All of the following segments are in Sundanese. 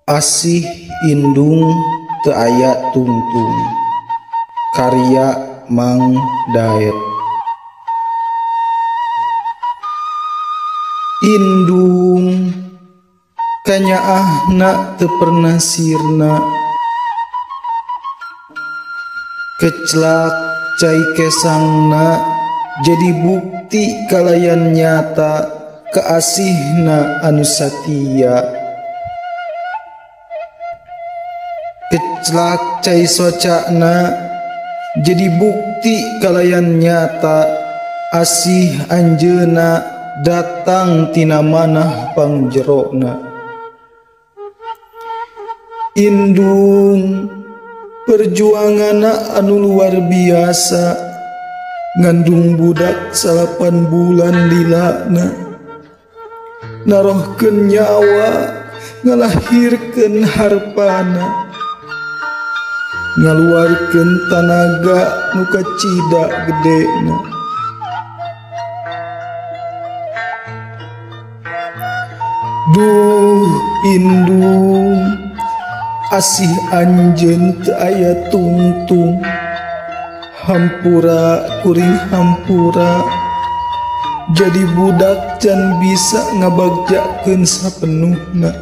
Asih indung teu aya tungtung. Karya Mang Daet. Indung kanyaahna teu pernah sirna, keclak cai kesangna jadi bukti kalayan nyata kaasihna anu satia. Keclak cai socana jadi bukti kalayan nyata asih anjeuna datang tina manah pangjerona. Indung perjuanganna anu luar biasa, ngandung budak 9 bulan lilana, narohkeun nyawa ngalahirkeun harpana, ngaluarkeun tanaga nu kacida gedena. Duh indung, asih anjeun teu aya tungtung. Hampura kuring hampura, jadi budak can bisa ngabagjakeun sapenuhna,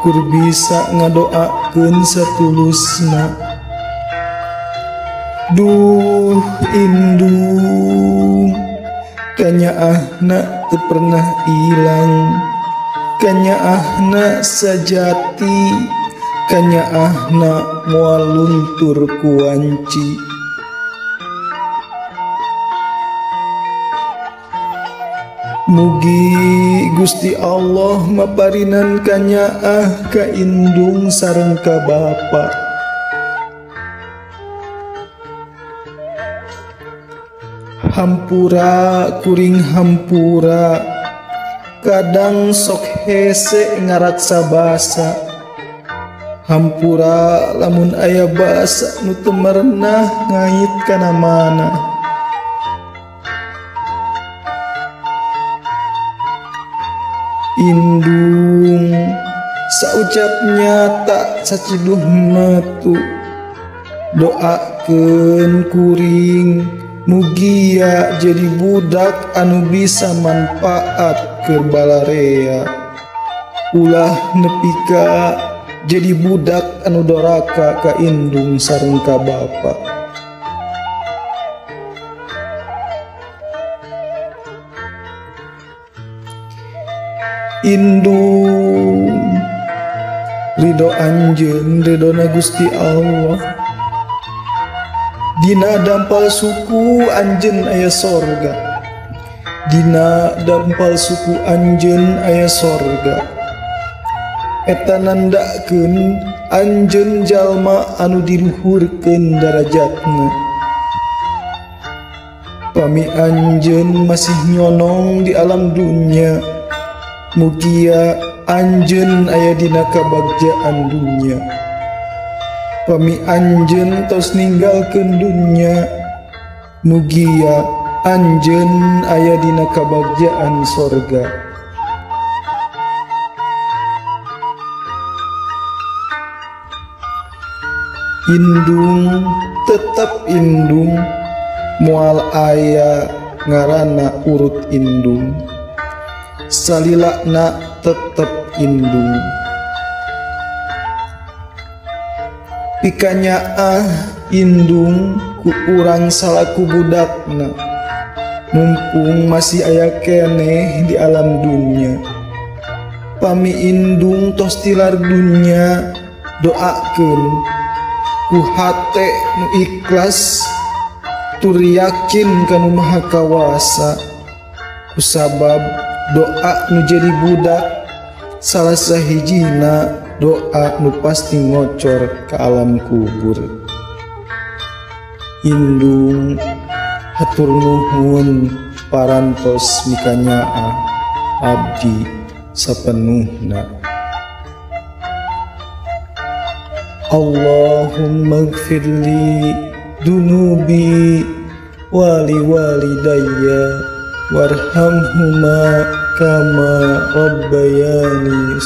kur bisa ngadoakeun satulusna. Duh indung, kanyaahna teu pernah ilang, kanyaahna sajati, kanyaahna moal luntur ku wanci. Mugi Gusti Allah maparinan kanyaah ka indung sareng ka bapa. Hampura kuring hampura, kadang sok hese ngaraksa basa. Hampura lamun aya basa nu teu merenah ngait kana mana. Indung saucap nyata saciduh metu, doakeun kuring mugia jadi budak anu bisa manfaat keur balarea. Ulah nepi ka jadi budak anu doraka ka indung sareng ka bapa. Indung ridho anjeun ridhona Gusti Allah, dina dampal suku anjeun aya sorga, dina dampal suku anjeun aya sorga. Eta nandakeun anjeun jalma anu diluhurkeun darajatna. Pami anjeun masih nyonong di alam dunya, mugia anjeun aya dina kabagjaan dunya. Pami anjeun tos ninggalkeun dunya, mugia anjeun aya dina kabagjaan sorga. Indung tetap indung, moal aya ngaranna urut indung, salilana tetep indung. Pikanyaah indung ku urang salaku budakna, mumpung masih aya keneh di alam dunya. Pami indung tos tilar dunya, doakeun ku hate nu ikhlas tur yakin ka nu Maha Kawasa. Kusabab doa nu jadi budak salah sahijina doa nu pasti ngocor ke alam kubur. Indung hatur nuhun parantos mikanyaah abdi sapenuhna. Allahumma gfirli dunubi wali walidayya warhamhuma kama rabbayani.